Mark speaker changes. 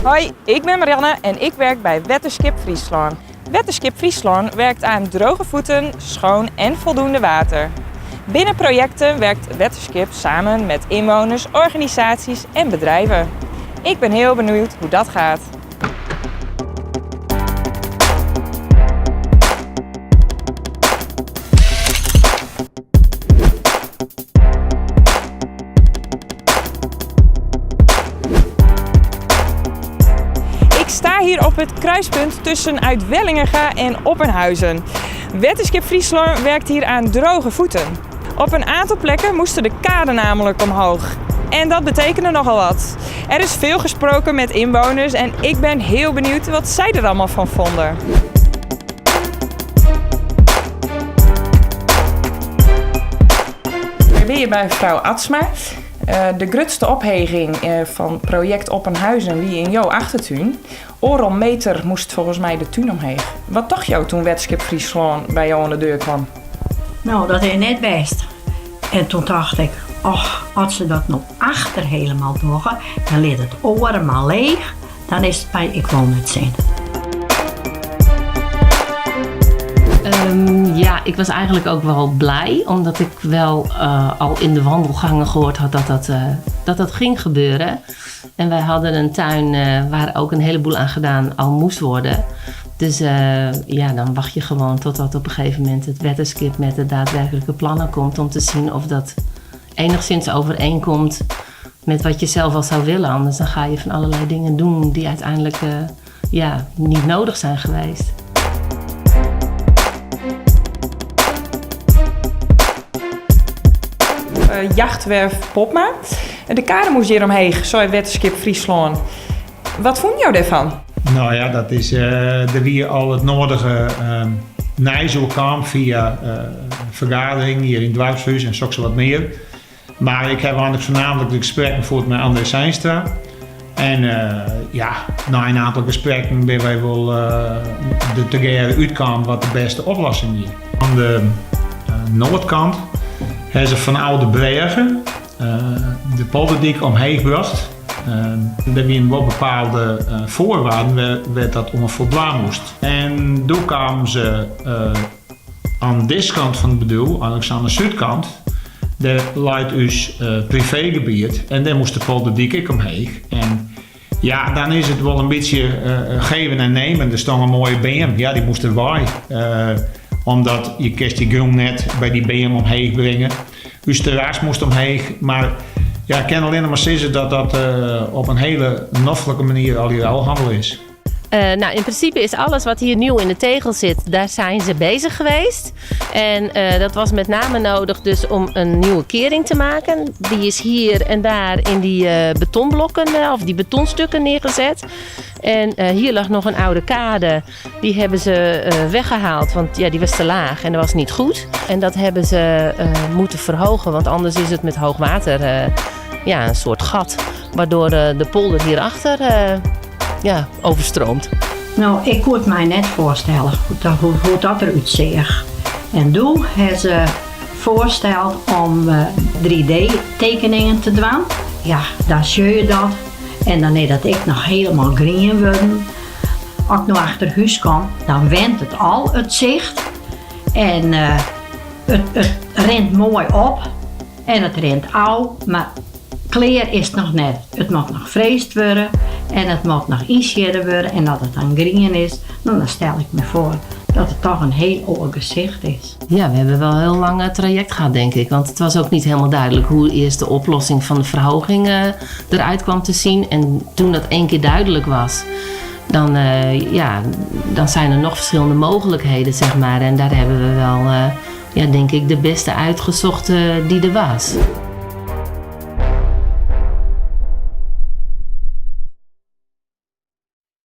Speaker 1: Hoi, ik ben Marianne en ik werk bij Wetterskip Fryslân. Wetterskip Fryslân werkt aan droge voeten, schoon en voldoende water. Binnen projecten werkt Wetterskip samen met inwoners, organisaties en bedrijven. Ik ben heel benieuwd hoe dat gaat. Ik sta hier op het kruispunt tussen Uitwellingerga en Oppenhuizen. Wetterskip Fryslân werkt hier aan droge voeten. Op een aantal plekken moesten de kaden namelijk omhoog. En dat betekende nogal wat. Er is veel gesproken met inwoners en ik ben heel benieuwd wat zij er allemaal van vonden. We bin hjir by frou Atsma. De grutste opheging fan projekt Oppenhuizen wie yn jo achtertún. Oardel meter moast folgens my de tún omheech. Wat tocht jo toen Wetterskip Fryslân by jo oan de deur kwam?
Speaker 2: No, dat is net bêst. En toen tocht ik, och, as se dat no achter helemaal dogge en lit it oare mar leech, Dan is it my ek wol net sin.
Speaker 3: Ja, ik was eigenlijk ook wel blij, omdat ik wel al in de wandelgangen gehoord had dat dat, dat, dat ging gebeuren. En wij hadden een tuin waar ook een heleboel aan gedaan al moest worden. Dus ja, dan wacht je gewoon totdat op een gegeven moment het wetterskip met de daadwerkelijke plannen komt om te zien of dat enigszins overeenkomt met wat je zelf al zou willen. Anders dan ga je van allerlei dingen doen die uiteindelijk ja, niet nodig zijn geweest.
Speaker 1: Jachtwerf Popma. De kade moest hjir omheech, sei Wetterskip Fryslân. Wat fûn jo dêrfan?
Speaker 4: No ja, dat is, der wie al it nodige nijs oer kaam fia fergaderingen hjir yn it doarpshús en soks wat mear. Mar ik haw eigenlik foarnaamlik de gesprekken fierd mei André Seinstra. En ja, nei in oantal gesprekken binne wy wol der tegearre útkaam wat de bêste oplossing wie. Oan de noardkant ha se fanôf de brêge de polderdyk omheech brocht. Der wienen wol bepaalde foarwaarden wêr't dat oan foldwaan moast. En doe kamen se Oan dizze kant fan it bedriuw, oan de súdkant, dêr leit ús priveegebiet en dêr moast de polderdyk ek omheech. En ja, dan is it wol in bytsje geven en nemen. Der stong in moaie beam, ja, dy moast der wei. Omdat je kinst dy grûn net by dy beam omheech bringe. Us terras moast omheech, mar ja, ik kin allinnich mar sizze dat dat op in hiele noflike manier allegear ôfhannele is.
Speaker 3: Nou, in principe is alles wat hier nieuw in de tegel zit, daar zijn ze bezig geweest. En dat was met name nodig dus om een nieuwe kering te maken. Die is hier en daar in die betonblokken of die betonstukken neergezet. En hier lag nog een oude kade. Die hebben ze weggehaald, want ja, die was te laag en dat was niet goed. En dat hebben ze moeten verhogen, want anders is het met hoog water ja, een soort gat. Waardoor de polder hierachter ja, overstroomt.
Speaker 2: No, ik koe it my net foarstelle hoe't dat derút seach. En doe ha se foarsteld om 3D-tekeningen te dwaan. Ja, dan sjoch je dat en dan is dat ek noch hielendal grien wurden. As ik no achter hús kom, dan went it al it sicht en it rint moai op en it rint ôf, mar Klear is it noch net. It moat noch freesd wurde en it moat noch ynsiedde wurde en as it dan grien is, dan stel ik my foar dat it toch in hiel oar gesicht is.
Speaker 3: Ja, we hebben wel een heel lang traject gehad, denk ik. Want het was ook niet helemaal duidelijk hoe eerst de oplossing van de verhoging eruit kwam te zien. En toen dat één keer duidelijk was, dan, ja, dan zijn er nog verschillende mogelijkheden, zeg maar. En daar hebben we wel, ja, denk ik, de beste uitgezocht die er was.